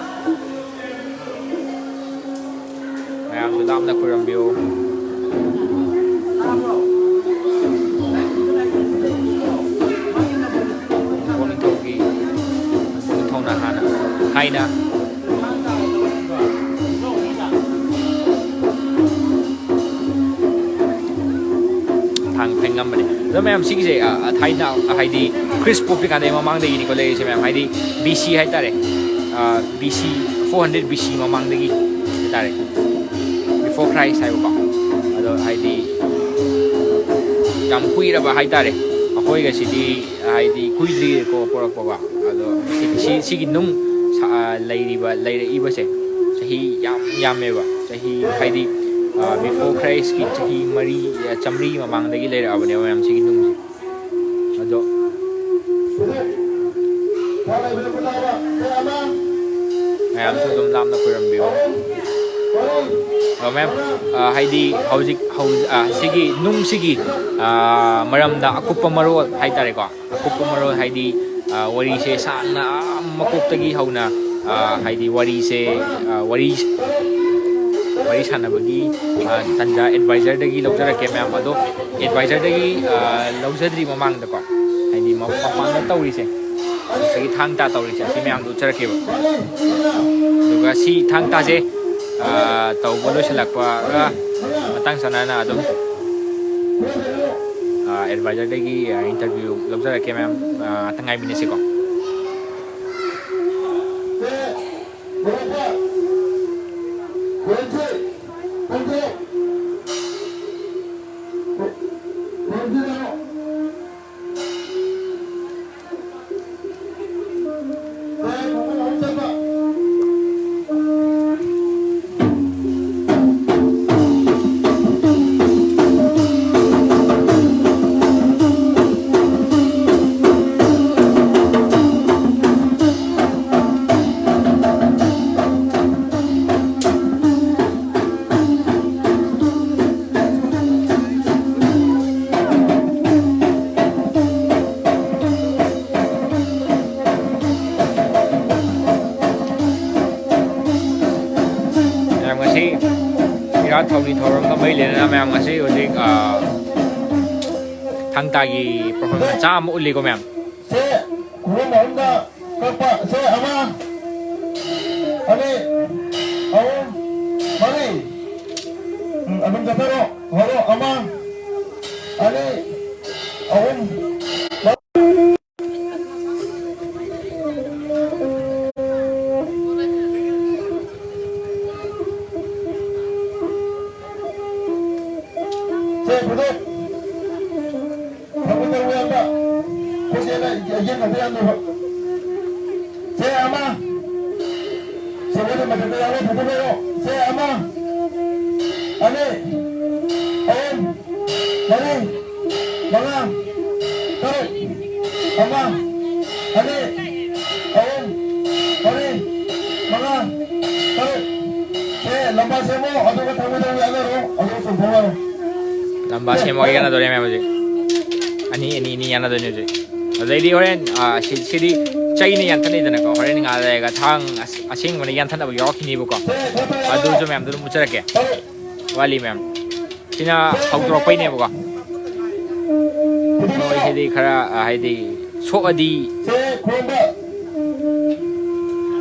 ꯃꯌꯥꯝꯁꯨ ꯂꯥꯞꯅ ꯈꯨꯔꯨꯝꯕꯤꯌꯨ꯫ ꯏꯄꯣꯛ ꯅꯤꯡꯊꯧꯒꯤ ꯅꯤꯡꯊꯧꯅ ꯍꯥꯟꯅ ꯊꯥꯏꯅ ꯊꯥꯡ ꯐꯦꯡꯉꯝꯕꯅꯦ꯫ ꯑꯗꯣ ꯃꯌꯥꯝ ꯁꯤꯒꯤꯁꯦ, ꯑ, ꯑ, ꯊꯥꯏꯅ, ꯑ, ꯍꯥꯏꯗꯤ ꯈ꯭ꯔꯤꯁ ꯄꯣꯛꯇ꯭ꯔꯤꯀꯥꯟꯗꯒꯤ ꯃꯃꯥꯡꯗꯒꯤꯅꯤꯀꯣ ꯂꯩꯔꯤꯁꯦ ꯃꯌꯥꯝ, ꯍꯥꯏꯗꯤ B C ꯍꯥꯏꯇꯥꯔꯦ꯫ ꯑ, B C, four hundred B C ꯃꯃꯥꯡꯗꯒꯤ ꯍꯥꯏꯇꯥꯔꯦ, before Christ ꯍꯥꯏꯕꯀꯣ꯫ ꯑꯗꯣ ꯍꯥꯏꯗꯤ ꯌꯥꯝ ꯀꯨꯏꯔꯕ ꯍꯥꯏꯇꯥꯔꯦ, ꯑꯩꯈꯣꯏꯒ ꯁꯤꯗꯤ ꯍꯥꯏꯗꯤ ꯀꯨꯏꯗ꯭ꯔꯤꯀꯣ ꯄꯣꯔꯛꯄꯀꯣ꯫ ꯑꯗꯣ ꯁꯤ, ꯁꯤ, ꯁꯤꯒꯤ ꯅꯨꯡ ꯁꯥ-, ꯂꯩꯔꯤꯕ, ꯂꯩꯔꯛꯏꯕꯁꯦ ꯆꯍꯤ ꯌꯥꯝ ꯌꯥꯝꯃꯦꯕ꯫ ꯆꯍꯤ ꯍꯥꯏꯗꯤ, ꯑ, before Christꯀꯤ ꯆꯍꯤ ꯃꯔꯤ, ꯑ, ꯆꯥꯝꯃꯔꯤ ꯃꯃꯥꯡꯗꯒꯤ ꯂꯩꯔꯛꯑꯕꯅꯦꯕ ꯃꯌꯥꯝ ꯁꯤꯒꯤ ꯅꯨꯡꯁꯦ꯫ ꯑꯗꯣ ꯃꯌꯥꯝꯁꯨ ꯑꯗꯨꯝ ꯂꯥꯞꯅ ꯈꯣꯏꯔꯝꯕꯤꯌꯨ꯫ ꯑꯗꯣ ꯃꯌꯥꯝ, ꯑ, ꯍꯥꯏꯗꯤ ꯍꯧꯖꯤꯛ, ꯍꯧꯖꯤꯛ, ꯑ, ꯁꯤꯒꯤ ꯅꯨꯡꯁꯤꯒꯤ, ꯑ, ꯃꯔꯝꯗ ꯑꯀꯨꯞꯄ ꯃꯔꯣꯜ ꯍꯥꯏꯇꯥꯔꯦꯀꯣ꯫ ꯑꯀꯨꯞꯄ ꯃꯔꯣꯜ ꯍꯥꯏꯗꯤ, ꯑ, ꯋꯥꯔꯤꯁꯦ ꯁꯥꯡꯅ, ꯑ, ꯃꯀꯣꯛꯇꯒꯤ ꯍꯧꯅ, ꯑ, ꯍꯥꯏꯗꯤ ꯋꯥꯔꯤꯁꯦ, ꯑ, ꯋꯥꯔꯤ, ꯋꯥꯔꯤ ꯁꯥꯟꯅꯕꯒꯤ, ꯑ, ꯇꯥꯟꯖꯥ advisorꯗꯒꯤ ꯂꯧꯖꯔꯛꯀꯦ ꯃꯌꯥꯝ꯫ ꯑꯗꯣ advisorꯗꯒꯤ, ꯑ, ꯂꯧꯖꯗ꯭ꯔꯤ ꯃꯃꯥꯡꯗꯀꯣ, ꯍꯥꯏꯗꯤ ꯃ-, ꯃꯄꯥꯟꯗ ꯇꯧꯔꯤꯁꯦ, ꯉꯁꯥꯏꯒꯤ ꯊꯥꯡ ꯇꯥ ꯇꯧꯔꯤꯁꯦ, ꯁꯤ ꯃꯌꯥꯝꯗꯣ ꯎꯠꯆꯔꯛꯀꯦꯕ꯫ ꯑꯗꯨꯒ ꯁꯤ ꯊꯥꯡ ꯇꯥꯁꯦ, ꯑ, ꯇꯧꯕ ꯂꯣꯏꯁꯤꯜꯂꯛꯄꯒ ꯃꯇꯥꯡ ꯆꯥꯟꯅꯅ ꯑꯗꯨꯝ, ꯑ, advisorꯗꯒꯤ, ꯑ, interview ꯂꯧꯖꯔꯛꯀꯦ ꯃꯌꯥꯝ, ꯑ, ꯉꯥꯛꯇꯪ ꯉꯥꯏꯕꯤꯅꯁꯤꯀꯣ꯫ ꯊꯧꯔꯤ ꯊꯧꯔꯝꯒ ꯃꯔꯤ ꯂꯩꯅꯅ ꯃꯌꯥꯝ ꯉꯁꯤ ꯍꯧꯖꯤꯛ, ꯑ, ꯊꯥꯡ ꯇꯥꯒꯤ performance ꯃꯆꯥ ꯑꯃ ꯎꯠꯂꯤꯀꯣ ꯃꯌꯥꯝ꯫ ꯁꯦ, ꯈꯨꯔꯨꯝ ꯑꯍꯨꯝꯗ ꯀꯛꯄ꯫ ꯁꯦ, ꯑꯃ, ꯑꯅꯤ, ꯑꯍꯨꯝ, ꯃꯔꯤ꯫ ꯎꯝ, ꯑꯗꯨꯝ ꯆꯠꯊꯔꯣ꯫ ꯍꯧꯔꯣ꯫ ꯑꯃ, ꯑꯅꯤ, ꯑꯍꯨꯝ, ꯁꯦ, ꯐꯨꯗꯣꯛ꯫ ꯊꯝꯃꯨ, ꯊꯝꯃꯨ, ꯌꯥꯝꯕ꯫ ꯈꯨꯠꯁꯦꯅ ꯌꯦꯡ ꯈꯛꯇ ꯌꯥꯝꯅꯕ꯫ ꯁꯦ, ꯑꯃ꯫ ꯁꯦ, ꯃꯣꯏꯅ ꯃꯊꯛꯇ ꯌꯥꯎꯔꯦ, ꯐꯨꯗꯣꯛ ꯂꯩꯔꯣ꯫ ꯁꯦ, ꯑꯃ, ꯑꯅꯤ, ꯑꯍꯨꯝ, ꯃꯔꯤ, ꯃꯉꯥ, ꯇꯔꯨꯛ꯫ ꯑꯃ, ꯑꯅꯤ, ꯑꯍꯨꯝ, ꯃꯔꯤ, ꯃꯉꯥ, ꯇꯔꯨꯛ꯫ ꯁꯦ, ꯂꯝꯕꯥ ꯁꯦꯝꯃꯣ, ꯑꯗꯨꯒ ꯊꯝꯃꯣ, ꯊꯝꯃꯣ, ꯌꯥꯅꯔꯣ, ꯑꯗꯨꯒ ꯆꯣꯡꯊꯣꯛꯅꯔꯣ꯫ ꯂꯝꯕꯥ ꯁꯦꯝꯃꯒ ꯌꯥꯅꯗꯣꯔꯦ ꯃꯌꯥꯝ ꯍꯧꯖꯤꯛ꯫ ꯑꯅꯤ, ꯑꯅꯤ, ꯑꯅꯤ ꯌꯥꯅꯗꯣꯏꯅꯦ ꯍꯧꯖꯤꯛ꯫ ꯑꯗꯩꯗꯤ ꯍꯣꯔꯦꯟ, ꯑ, ꯁꯤ-, ꯁꯤꯗꯤ ꯆꯩꯅ ꯌꯥꯟꯊꯠꯅꯩꯗꯅꯀꯣ꯫ ꯍꯣꯔꯦꯟ ꯉꯥꯏꯍꯥꯛ ꯂꯩꯔꯒ ꯊꯥꯡ ꯑꯁ-, ꯑꯁꯦꯡꯕꯅ ꯌꯥꯟꯊꯠꯅꯕ ꯌꯥꯎꯔꯛꯈꯤꯅꯤꯕꯀꯣ꯫ ꯑꯗꯨꯁꯨ ꯃꯌꯥꯝꯗꯣ ꯑꯗꯨꯝ ꯎꯠꯆꯔꯛꯀꯦ꯫ ꯋꯥꯠꯂꯤ ꯃꯌꯥꯝ꯫ ꯁꯤꯅ ꯍꯧꯗꯣꯔꯛꯄꯩꯅꯦꯕꯀꯣ꯫ ꯃꯣꯏꯁꯤꯗꯤ ꯈꯔ, ꯑ, ꯍꯥꯏꯗꯤ ꯁꯣꯛꯑꯗꯤ,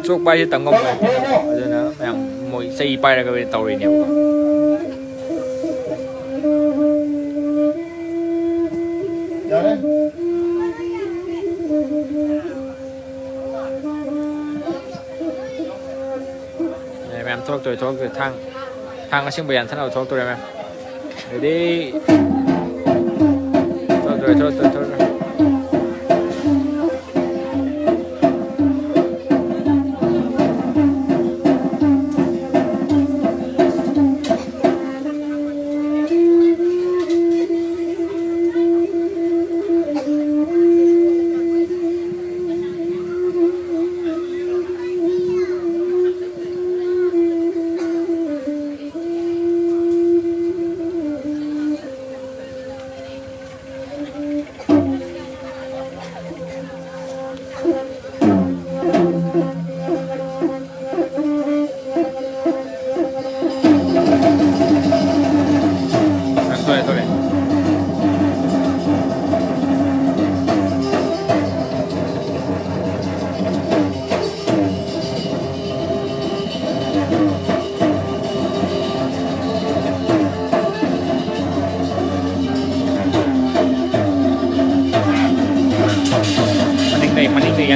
ꯁꯣꯛꯄ ꯍꯥꯏꯁꯦ ꯇꯝ ꯉꯝꯃꯣꯏ꯫ ꯑꯗꯨꯅ ꯃꯌꯥꯝ ꯃꯣꯏ ꯆꯩ ꯄꯥꯏꯔꯒ ꯑꯣꯏꯅ ꯇꯧꯔꯤꯅꯦꯕꯀꯣ꯫ ꯌꯥꯔꯦ꯫ ꯑꯦ, ꯃꯌꯥꯝ ꯊꯣꯛꯂꯛꯇꯣꯔꯦ, ꯊꯣꯛꯂꯛꯇꯣꯔꯦ꯫ ꯊꯥꯡ, ꯊꯥꯡ ꯑꯁꯦꯡꯕ ꯌꯥꯟꯊꯠꯅꯕ ꯊꯣꯛꯂꯛꯇꯣꯔꯦ, ꯃꯌꯥꯝ꯫ Ready? ꯊꯣꯛꯂꯛꯇꯣꯔꯦ, ꯊꯣꯛꯂꯛꯇꯣꯔꯦ, ꯊꯣꯛꯂꯛꯇꯣꯔꯦ꯫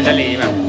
ꯆꯠꯂꯛꯏ ꯃꯌꯥꯝ꯫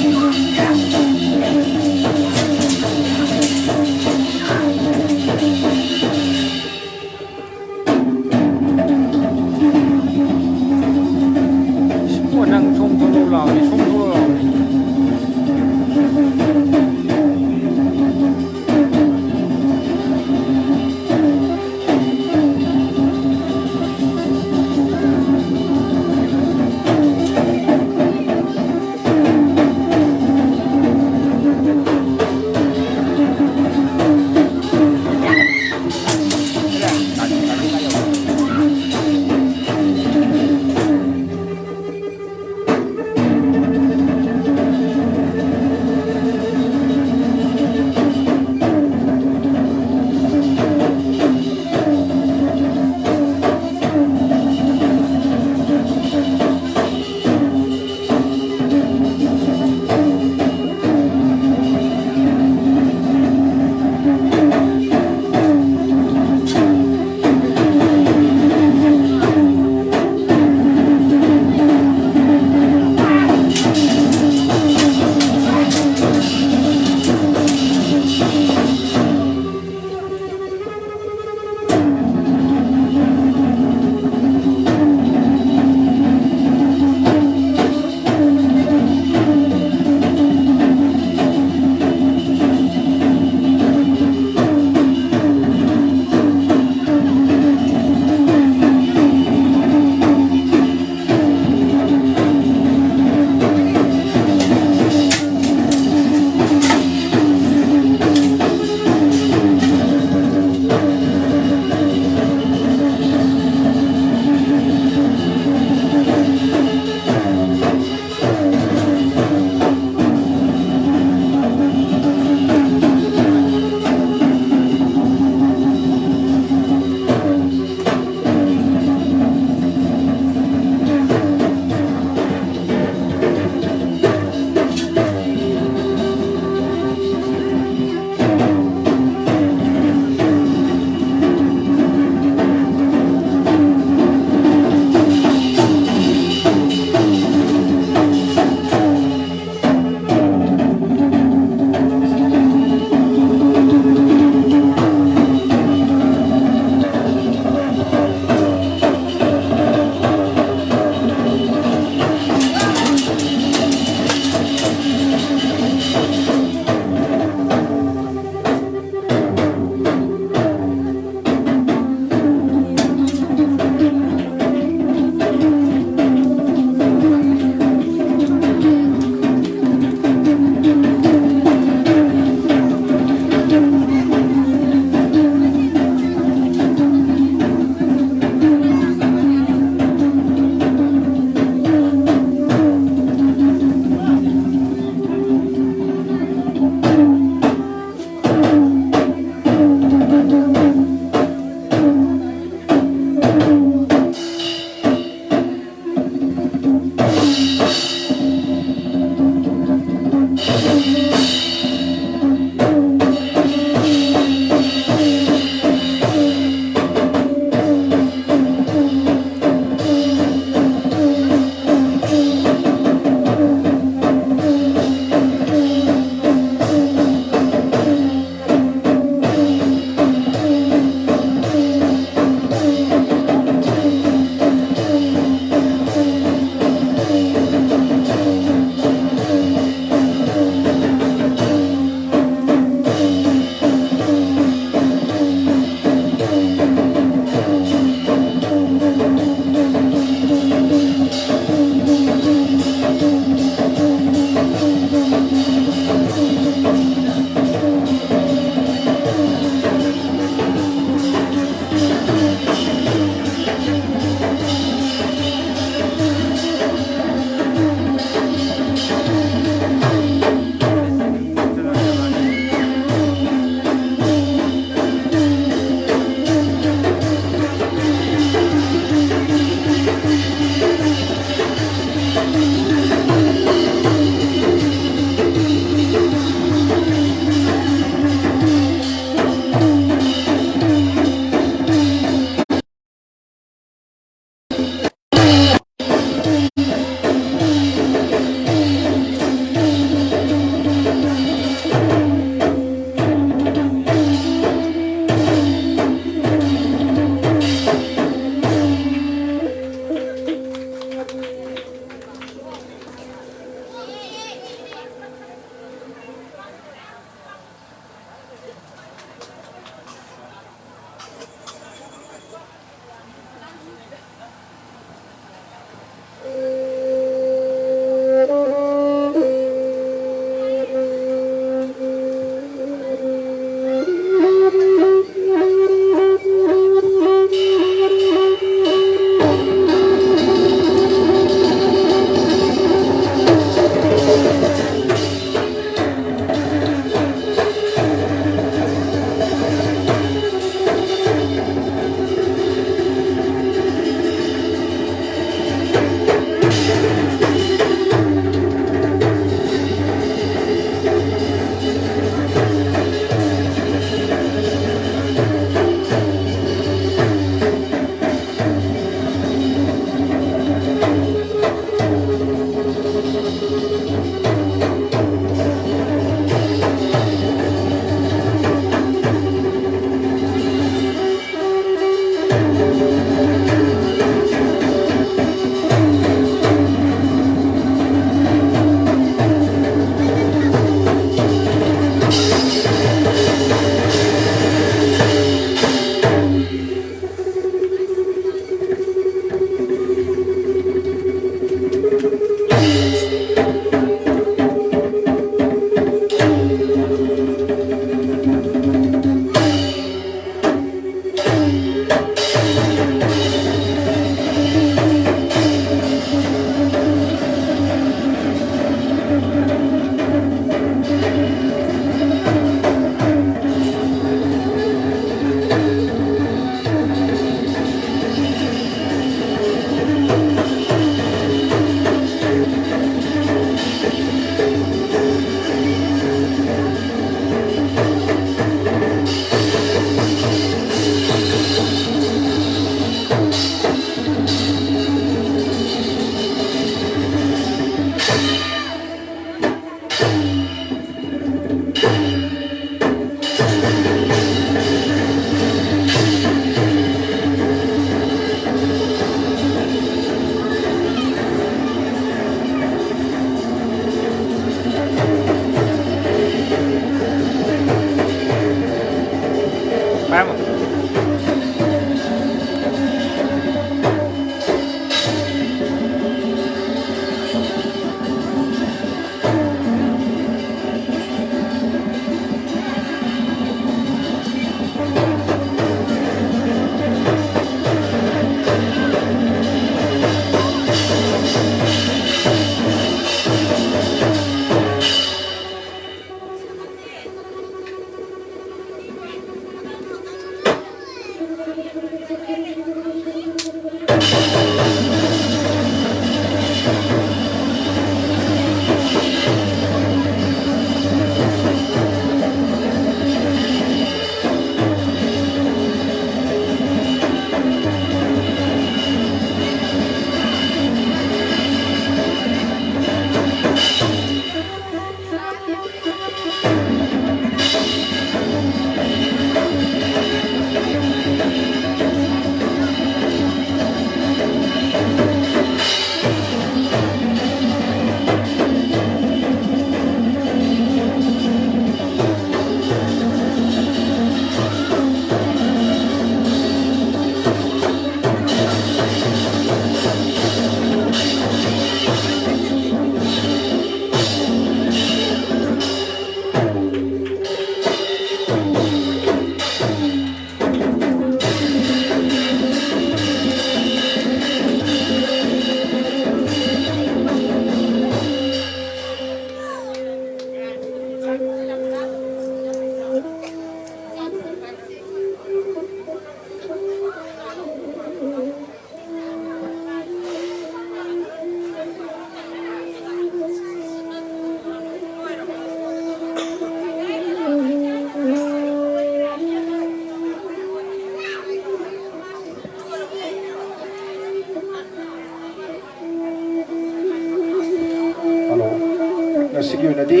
ꯑꯁꯤꯒꯤ ꯑꯣꯏꯅꯗꯤ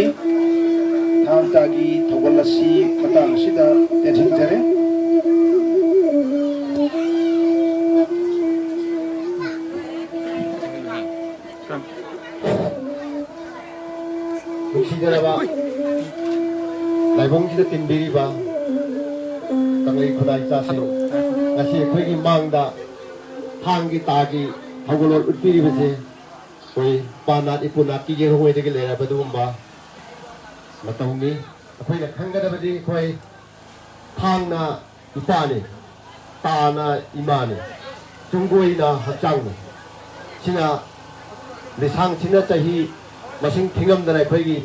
ꯊꯥꯡ ꯇꯥꯒꯤ ꯊꯧꯒꯜ ꯑꯁꯤ ꯃꯇꯥꯡ ꯑꯁꯤꯗ ꯇꯦꯟꯁꯤꯟꯖꯔꯦ꯫ ꯅꯨꯡꯁꯤꯖꯔꯕ ꯂꯥꯏꯕꯨꯡꯁꯤꯗ ꯇꯤꯟꯕꯤꯔꯤꯕ ꯀꯪꯂꯩ ꯈꯨꯟꯅꯥꯏ ꯏꯆꯥꯁꯤꯡ, ꯉꯁꯤ ꯑꯩꯈꯣꯏꯒꯤ ꯃꯥꯡꯗ ꯊꯥꯡꯒꯤ ꯇꯥꯒꯤ ꯊꯧꯒꯜꯂꯣꯟ ꯎꯠꯄꯤꯔꯤꯕꯁꯦ ꯑꯩꯈꯣꯏ ꯏꯄꯥ ꯅꯥꯠ ꯏꯄꯨ ꯅꯥꯠꯀꯤ ꯌꯦꯡꯉꯣꯏꯗꯒꯤ ꯂꯩꯔꯕ ꯑꯗꯨꯒꯨꯝꯕ ꯃꯇꯧꯅꯤ꯫ ꯑꯩꯈꯣꯏꯅ ꯈꯪꯒꯗꯕꯗꯤ ꯑꯩꯈꯣꯏ ꯊꯥꯡꯅ ꯏꯄꯥꯅꯤ, ꯇꯥꯅ ꯏꯃꯥꯅꯤ, ꯆꯨꯡꯒꯣꯏꯅ ꯍꯛꯆꯥꯡꯅꯤ꯫ ꯁꯤꯅ ꯂꯤꯁꯥꯡꯁꯤꯟꯅ ꯆꯍꯤ ꯃꯁꯤꯡ ꯊꯤꯉꯝꯗꯅ ꯑꯩꯈꯣꯏꯒꯤ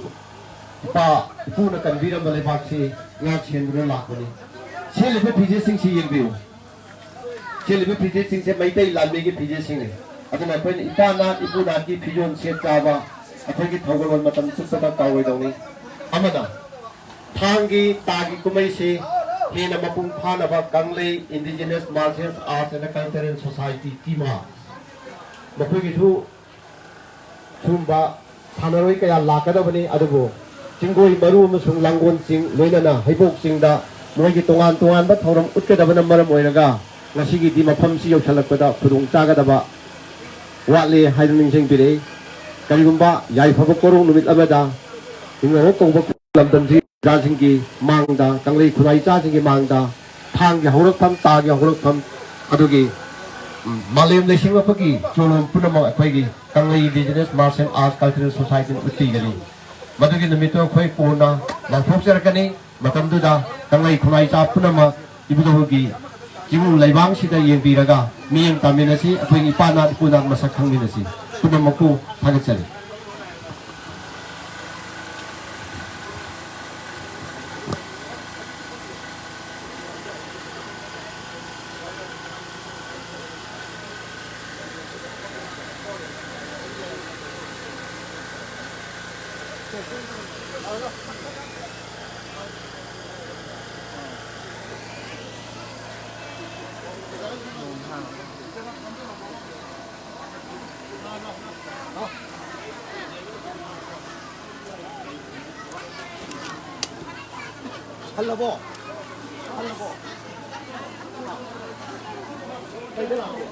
ꯏꯄꯥ ꯏꯄꯨꯅ ꯀꯟꯕꯤꯔꯝꯕ ꯂꯩꯕꯥꯛꯁꯤ ꯉꯥꯛ ꯁꯦꯟꯗꯨꯅ ꯂꯥꯛꯄꯅꯤ꯫ ꯁꯦꯠꯂꯤꯕ ꯐꯤꯖꯦꯠꯁꯤꯡꯁꯤ ꯌꯦꯡꯕꯤꯌꯨ꯫ ꯁꯦꯠꯂꯤꯕ ꯐꯤꯖꯦꯠꯁꯤꯡꯁꯦ ꯃꯩꯇꯩ ꯂꯥꯟꯃꯤꯒꯤ ꯐꯤꯖꯦꯠꯁꯤꯡꯅꯤ꯫ ꯑꯗꯨꯅ ꯑꯩꯈꯣꯏꯅ ꯏꯄꯥ ꯅꯥꯠ ꯏꯄꯨ ꯅꯥꯠꯀꯤ ꯐꯤꯖꯣꯜ ꯁꯦꯠ ꯆꯥꯕ ꯑꯩꯈꯣꯏꯒꯤ ꯊꯧꯒꯜꯂꯣꯟ ꯃꯇꯝ ꯆꯨꯞꯄꯗ ꯀꯥꯎꯔꯣꯏꯗꯧꯅꯤ꯫ ꯑꯃꯅ ꯊꯥꯡꯒꯤ ꯇꯥꯒꯤ ꯀꯨꯝꯍꯩꯁꯤ ꯍꯦꯟꯅ ꯃꯄꯨꯡ ꯐꯥꯅꯕ ꯀꯪꯂꯩ Indigenous Martial Arts and Cultural Society, ꯀꯤꯃꯥ, ꯃꯈꯣꯏꯒꯤꯁꯨ ꯁꯨꯝꯕ ꯁꯥꯟꯅꯔꯣꯏ ꯀꯌꯥ ꯂꯥꯛꯀꯗꯕꯅꯤ꯫ ꯑꯗꯨꯕꯨ ꯆꯤꯡꯒꯣꯏ ꯃꯔꯨ ꯑꯃꯁꯨꯡ ꯂꯥꯡꯒꯣꯜ ꯆꯤꯡ, ꯂꯣꯏꯅꯅ ꯍꯩꯕꯣꯛ ꯆꯤꯡꯗ ꯃꯣꯏꯒꯤ ꯇꯣꯉꯥꯟ ꯇꯣꯉꯥꯟꯕ ꯊꯧꯔꯝ ꯎꯠꯀꯗꯕꯅ ꯃꯔꯝ ꯑꯣꯏꯔꯒ ꯉꯁꯤꯒꯤꯗꯤ ꯃꯐꯝꯁꯤ ꯌꯧꯁꯤꯜꯂꯛꯄꯗ ꯈꯨꯗꯣꯡ ꯆꯥꯒꯗꯕ ꯋꯥꯠꯂꯦ ꯍꯥꯏꯗꯨꯅ ꯅꯤꯡꯁꯤꯡꯕꯤꯔꯛꯏ꯫ ꯀꯔꯤꯒꯨꯝꯕ ꯌꯥꯏꯐꯕ ꯀꯣꯔꯧ ꯅꯨꯃꯤꯠ ꯑꯃꯗ ꯏꯪꯅꯧ ꯀꯧꯕ ꯂꯝꯗꯝꯁꯤ ꯄ꯭ꯔꯖꯥꯁꯤꯡꯒꯤ ꯃꯥꯡꯗ, ꯀꯪꯂꯩ ꯈꯨꯟꯅꯥꯏ ꯏꯆꯥꯁꯤꯡꯒꯤ ꯃꯥꯡꯗ ꯊꯥꯡꯒꯤ ꯍꯧꯔꯛꯐꯝ, ꯇꯥꯒꯤ ꯍꯧꯔꯛꯐꯝ ꯑꯗꯨꯒꯤ, ꯎꯝ, ꯃꯥꯂꯦꯝ ꯂꯩꯁꯦꯝꯂꯛꯄꯒꯤ ꯆꯣꯂꯣꯝ ꯄꯨꯝꯅꯃꯛ ꯑꯩꯈꯣꯏꯒꯤ ꯀꯪꯂꯩ Indigenous Martial Arts Cultural Society ꯅ ꯎꯠꯄꯤꯒꯅꯤ꯫ ꯃꯗꯨꯒꯤ ꯅꯨꯃꯤꯠꯇꯨ ꯑꯩꯈꯣꯏ ꯀꯣꯟꯅ ꯂꯥꯎꯊꯣꯛꯆꯔꯛꯀꯅꯤ꯫ ꯃꯇꯝꯗꯨꯗ ꯀꯪꯂꯩ ꯈꯨꯟꯅꯥꯏ ꯏꯆꯥ ꯄꯨꯝꯅꯃꯛ ꯏꯕꯨꯙꯧꯒꯤ ꯆꯤꯡꯅꯨꯡ ꯂꯩꯕꯥꯡꯁꯤꯗ ꯌꯦꯡꯕꯤꯔꯒ ꯃꯤꯠꯌꯦꯡ ꯇꯥꯃꯤꯟꯅꯁꯤ, ꯑꯩꯈꯣꯏꯒꯤ ꯏꯄꯥ ꯅꯥꯠ ꯏꯄꯨ ꯅꯥꯠ ꯃꯁꯛ ꯈꯪꯃꯤꯟꯅꯁꯤ꯫ ꯄꯨꯝꯅꯃꯛꯄꯨ ꯊꯥꯒꯠꯆꯔꯤ꯫ ꯍꯜꯂꯕꯣ? ꯍꯜꯂꯕꯣ? ꯀꯩꯗ ꯂꯥꯛꯀꯦ?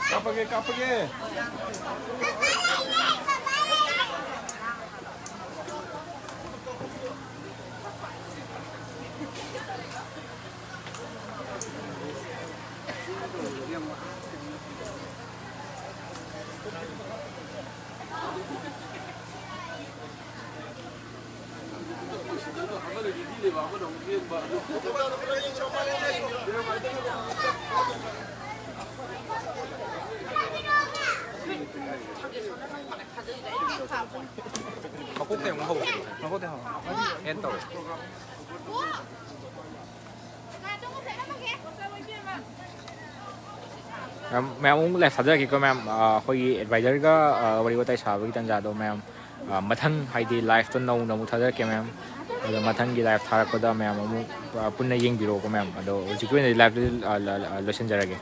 ꯀꯥꯞꯄꯒꯦ, ꯀꯥꯞꯄꯒꯦ꯫ ꯃꯀꯣꯛꯇꯩ ꯑꯃꯨꯛ ꯍꯧꯔꯁꯤ꯫ ꯃꯀꯣꯛꯇꯩ ꯍꯧꯔꯣ꯫ ꯑꯦꯟ ꯇꯧꯔꯣ꯫ ꯃꯌꯥꯝ, ꯃꯌꯥꯝ ꯑꯃꯨꯛ ꯂꯥꯏꯐ ꯊꯥꯖꯔꯛꯀꯦꯀꯣ ꯃꯌꯥꯝ꯫ ꯑ, ꯑꯩꯈꯣꯏꯒꯤ ꯑꯦꯗꯚꯥꯏꯖꯔꯒ, ꯑ, ꯋꯥꯔꯤ ꯋꯥꯇꯥꯏ ꯁꯥꯕꯒꯤ ꯇꯥꯟꯖꯥꯗꯣ ꯃꯌꯥꯝ, ꯑ, ꯃꯊꯪ ꯍꯥꯏꯗꯤ ꯂꯥꯏꯐꯇ ꯅꯧꯅ ꯑꯃꯨꯛ ꯊꯥꯖꯔꯛꯀꯦ ꯃꯌꯥꯝ꯫ ꯑꯗꯣ ꯃꯊꯪꯒꯤ ꯂꯥꯏꯐ ꯊꯥꯔꯛꯄꯗ ꯃꯌꯥꯝ ꯑꯃꯨꯛ, ꯑ, ꯄꯨꯟꯅ ꯌꯦꯡꯕꯤꯔꯛꯑꯣꯀꯣ ꯃꯌꯥꯝ꯫ ꯑꯗꯣ ꯍꯧꯖꯤꯛꯀꯤ ꯑꯣꯏꯅꯗꯤ ꯂꯥꯏꯐꯇ, ꯑ, ꯂ-, ꯂ-, ꯂꯣꯏꯁꯤꯟꯖꯔꯒꯦ꯫